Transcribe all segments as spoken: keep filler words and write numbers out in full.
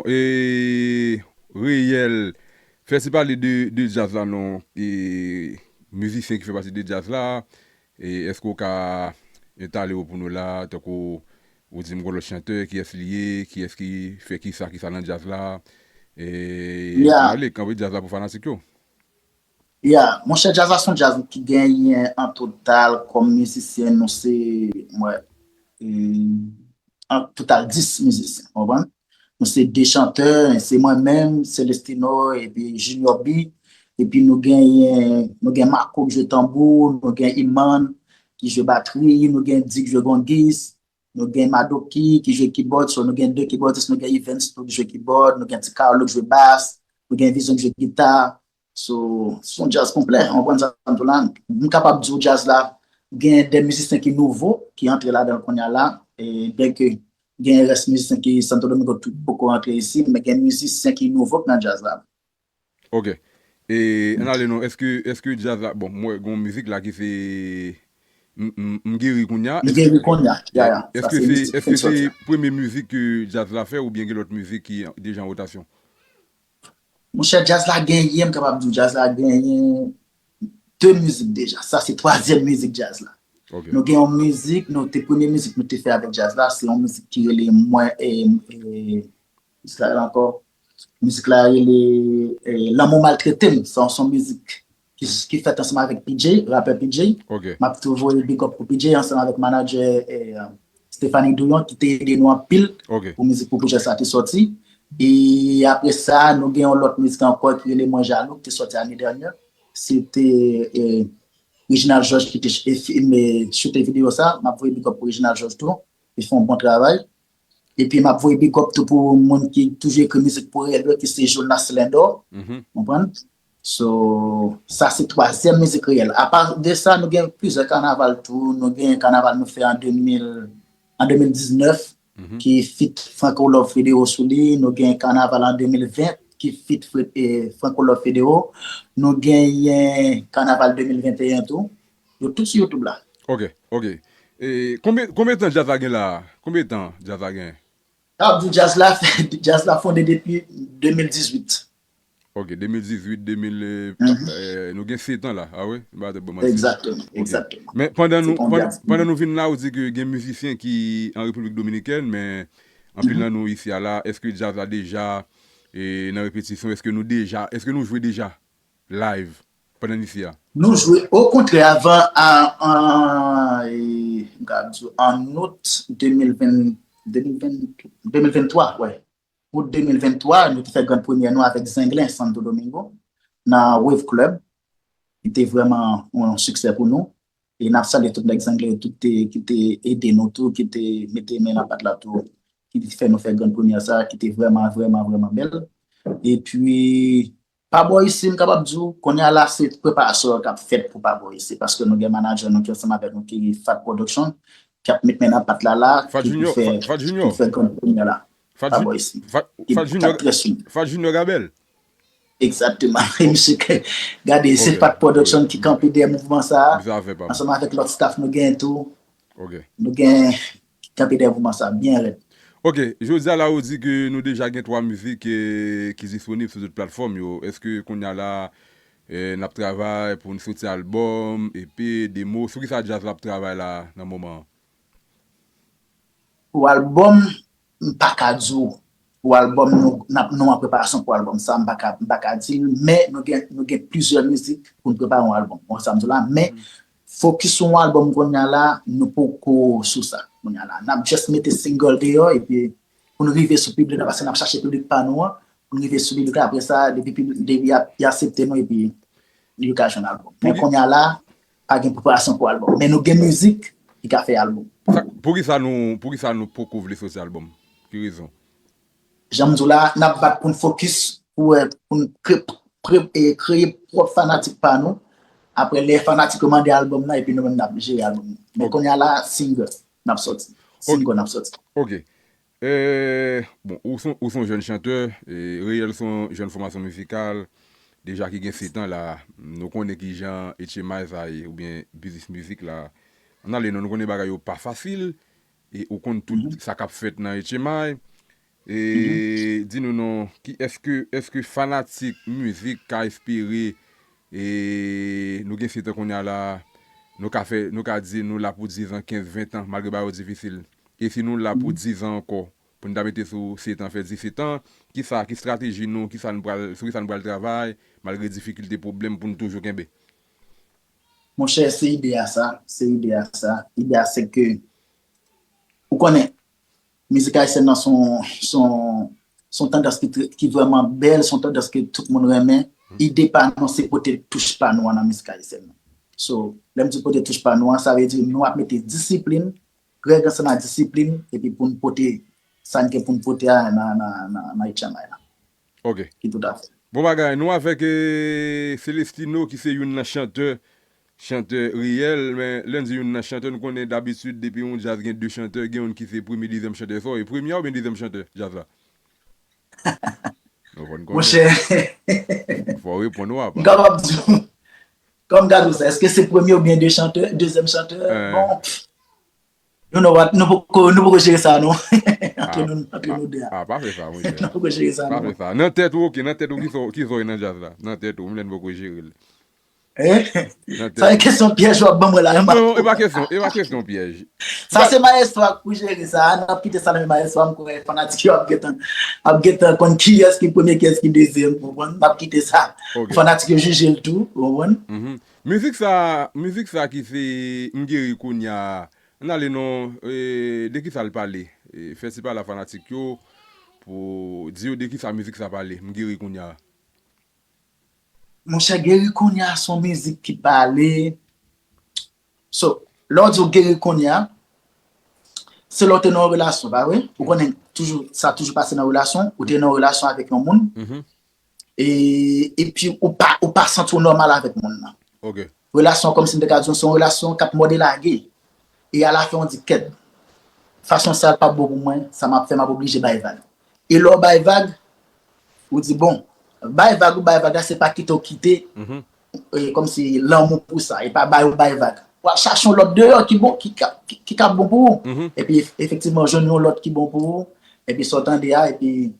E, Reyèl, fè ti pale de, de djaz la non. E, mizisyen ki fè pati de djaz la, e, èske w ka etale yo pou nou la, tankou ou di m gon lòt chantè, kiyès li ye, kiyès ki fè kisa, kisa nan djaz la? E, Ya, ale, kanpe djaz la pou fanatik yo. Ya, monchè, djaz la se yon djaz ki genyen an total kòm mizisyen, nou se, mwen, e, an total dis mizisyen, w konprann? Nou se de chantè, se mwen menm, Celestino, epi Junior B, epi nou genyen, nou gen Marco ki jwe tanbou, nou gen Iman ki jwe batri, nou gen Di ki jwe gongis, nou gen Madoki ki jwe kibòd, so nou gen de kibòdis, nou gen Evans tou ki jwe kibòd, nou gen Ti Carlo ki jwe bas, nou gen Vision ki jwe gita, so, se yon djaz konplè, w konprann sa m di w la. M kapab di w djaz la, gen de mizisyen ki nouvo, ki antre ladan l kounye a la, e byenke gen rès mizisyen ki Santo Domingo tou poko antre isi, men gen mizisyen ki nouvo k nan djaz la. Ok. E, ann ale non, èske, èske djaz la, bon, mwen, gon mizik la ki se, m, m, m geri kounye a, M geri kounye a, ya, ya, sa èske se se, mizik ki èske fenk se soti a. Premye mizik ke djaz la fè oubyen gen lòt mizik ki deja an wotasyon? Monchè, djaz la genyen, m kapab di w, djaz la genyen de mizik deja. Sa se twazyèm mizik djaz la. Ok. Nou gen yon mizik, nou te premye mizik nou te fè avèk djaz la, se yon mizik ki rele mwen, e, e, mizik la rele ankò, mizik la rele e, Lanmou Maltrete M. Sa se yon mizik ki, ki fèt ansanm avèk P J, rapè P J. Ok. M ap tou voye big up pou P J ansanm avèk manadjè e, Stephanie Douyon ki te ede nou anpil Ok. Pou mizik pou pwojè sa te sòti. E apre sa, nou gen yon lòt mizik ankò ki rele Mwen Jalou, ki te sòti ane dènyè. Se te e, Reginald Georges ki te ch- e, filme, choute videyo sa. M ap voye big up pou Reginald Georges tou. Li fè yon bon travay. Epi m ap voye big up tou pou moun ki toujou ekri mizik pou Reyèl yo, ki se Jonas Lindor. Mhm. Konprann? So, sa se twazyèm mizik Reyèl. Apa de sa, nou gen plizyè kanaval tou. Nou gen kanaval nou fè an de mil, an de mil diznèf, Mhm. ki feat Franco Love Federo sou li. Nou gen kanaval an de mil ven, ki feat Fre- e, Franco Love Federo. Nou genyen kanaval de mil venteyen tou. Yo tout sou YouTube la. Ok, ok. E, konbyen, konbyen tan djaz la gen la? Konbyen tan djaz la gen? Sa ap di djaz la, djaz la fonde depi de mil dizuit. Ok, de mil dizuit, de mil, e, Mhm. e, nou gen sèt an la. Ah wi, m pa tèt bon manti. Egzakteman, Ok. egzakteman. Men pandan Se nou, yon pandan, djaz. pandan nou vin la, ou di ke gen mizisyen ki an Repiblik Dominikèn, men anpil Mhm. nan nou isi a la, èske djaz la deja e, nan repetisyon? Èske nou deja, èske nou jwe deja live pandan n isi a? Nou jwe, okontrè, avan, an, an, e, m ka di w, an out de mil ven, de mil ven, de mil venntwa, wè. Out de mil venntwa, nou te fè grann premyè nou avèk Zenglen Santo Domingo, nan Wave Club, ki te vrèman yon siksè pou nou. E n ap salye tout nèg Zenglen yo, tout te, ki te ede nou tou, ki te mete men nan pat la tou, ki te fè nou fè grann premyè sa, ki te vrèman, vrèman, vrèman bèl. Epi, pa bò isi, m kapab di w, kounye a la, se preparasyon k ap fèt pou pa bò isi, paske nou gen manadjè nou ki ansanm avèk nou, ki Fat Production, k ap met men nan pat la la, Fat ki pou Junior, fè, Fat, Fat ki Junior. pou fè grann premyè la, Fat, pa Ju- bò isi. Fat, Ki Fat Junior, ap trè sou. Fat Junior Gabel. Egzakteman. E misye, gade, se Ok, Fat Production ok. Ki kanpe dèyè mouvman sa a, Bizarre, papa. Ansanm avèk lòt staff nou gen tou. Ok. Nou gen ki kanpe dèyè mouvman sa a, byen rèd. Ok, jodi a la ou di ke nou deja gen twa mizik eh, ki disponib sou tout platfòm yo. Èske kounye a la eh, n ap travay pou n soti albòm, E P, demo? Sou kisa djaz la ap travay la nan moman an? Pou albòm, m pa ka di w. Pou albòm, nou, n ap, nou an preparasyon pou albòm sa, m pa ka, m pa ka di l, men nou gen, nou gen plizyè mizik pou n prepare yon albòm. Ou konn sa m di w la, men fokis sou yon albòm kounye a la, nou poko sou sa kounye a la. N ap just mete single deyò, epi pou n rive sou piblik la, paske n ap chache piblik pa nou an, pou n rive sou piblik la, apre sa, depi piblik, depi y ap, y aksepte nou, epi yo ka jwenn albòm. Men kounye a la, pa gen preparasyon pou albòm. Men nou gen mizik ki ka fè albòm. Sa, poukisa nou, poukisa nou poko vle soti albòm? Ki rezon? Jan m di w la, n ap bat pou n fokis, pou, eh, pou n kre, pre, eh, kreye pwòp fanatik pa nou. Apre, lè fanatik yo mande albòm nan, epi nou menm n ap jere albòm nan. Men kounye a la, single n ap sòti. Single n ap sòti. Ok. Eh, bon, ou son, ou son jèn chantè, eh, Reyèl son jèn fòmasyon mizikal, deja ki gen sèt an la. Nou konnen ki jan H M I sa ye, oubyen biznis mizik la. Ann ale non, nou konnen bagay yo pa fasil, e ou konn tout sa k ap fèt nan H M I. E di nou non, ki, èske, èske fanatik mizik ka espere, e nou gen sèt an kounye a la, nou ka fè, nou ka di nou la pou diz an, kenz, ven tan, malgre bagay yo difisil. E si nou la pou diz an ankò, pou n ta mete sou sèt an, fè disèt an, kisa, ki estrateji nou, kisa n pral, sou kisa n pral travay, malgre difikilte, pwoblèm, pou n toujou kenbe? Monchè, se ide a sa, se ide a sa. Ide a se ke, ou konnen, mizik ayisyèn nan se yon, se yon, se yon tandans ki, trè- ki vrèman bèl, se yon tandans ke tout moun renmen. Ide pa nou, se pote touch pa nou an nan mizik ayisyèn nan. So, lè m di pote touch pa nou an, sa vle di nou ap mete disiplin, règ ansanm ak disiplin, epi pou n pote sa n gen pou n pote a nan, nan, nan, nan H M I la. Ok. Ki tout afè. Bon bagay, nou avèk eh, Celestino ki se youn nan chantè, chantè reyèl, men lè n di youn nan chantè, nou konnen dabitid depi yon djaz gen de chantè, gen youn ki se premye, dezyèm chantè. Sa w ye, premye a oubyen dezyèm chantè djaz la? Nou konn konnen. Monchè, Fò w reponn ou apa. m kapab di w, kòm gade sa, èske se premye oubyen de chantè, dezyèm chantè? Eh. Bon, pff, nou, nou, nou poko, nou poko jere sa, non. Antre nou, antre nou de a. Ah, pa fè sa, monchè. Nou poko jere sa, Pa non. Fè sa. Nan tèt ou, ok, nan tèt ou, ki sa, ki sa w ye nan djaz la? Nan tèt ou, m lè n poko jere l. Eh? Nan Sa e tèt. Kesyon pyèj w ap ban mwen la, yon Non, e pa kesyon, e pa kesyon pyèj. Sa se maestro a k pou jere sa, n ap kite sa nan men maestro a, m kwè fanatik yo ap gentan, ap gentan konn kiyès ki premye, kiyès ki dezyèm, ou konprann? N ap kite sa. Ok. Fanatik yo jije l tou, ou konprann? Mhm. Mizik sa, mizik sa ki se M Geri Kounye a, n ale non, eh, de ki sa l pale? Eh, fè ti pale a fanatik yo pou di yo de ki sa mizik sa pale, M Geri Kounye a. Monchè, Geri Kounye a se yon mizik ki pale. So, lè w di w geri kounye a, se lè w te nan yon relasyon, pa vre? Ou konnen toujou, sa toujou pase nan relasyon, ou te nan yon relasyon avèk yon moun, Mhm. e, epi ou pa, ou pa santi w nòmal avèk moun nan. Ok. Relasyon, kòmsi m te ka di w, se yon relasyon k ap mòde lage. E alafen, w di, kèt, fason sa a p ap bon pou mwen, sa m ap fè, m ap oblije bay vag. E lè w bay vag, ou di, bon, bay vag ou bay vag la, se pa kite w kite, Mhm. e, kòmsi lanmou pou sa, e pa bay ou bay vag. W al chache yon lòt deyò ki bon, ki ka, ki, ki ka bon pou ou. Mhm. Epi ef- efektivman, jwenn yon lòt ki bon pou ou. Epi sa w tande a, epi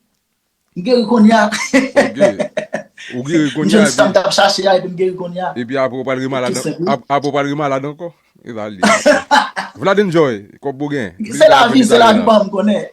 m geri kounye a. Ok. Ou geri M kounye jwenn a, sa m epi, t ap chache a, epi m geri kounye a. epi apre ou pral gen malad Tou an- senp, wi. ap- apre ou pral gen malad ankò? E sa l ye. Vlad Enjoy, kòb ou gen. Se lavi, se lavi pa m konnen.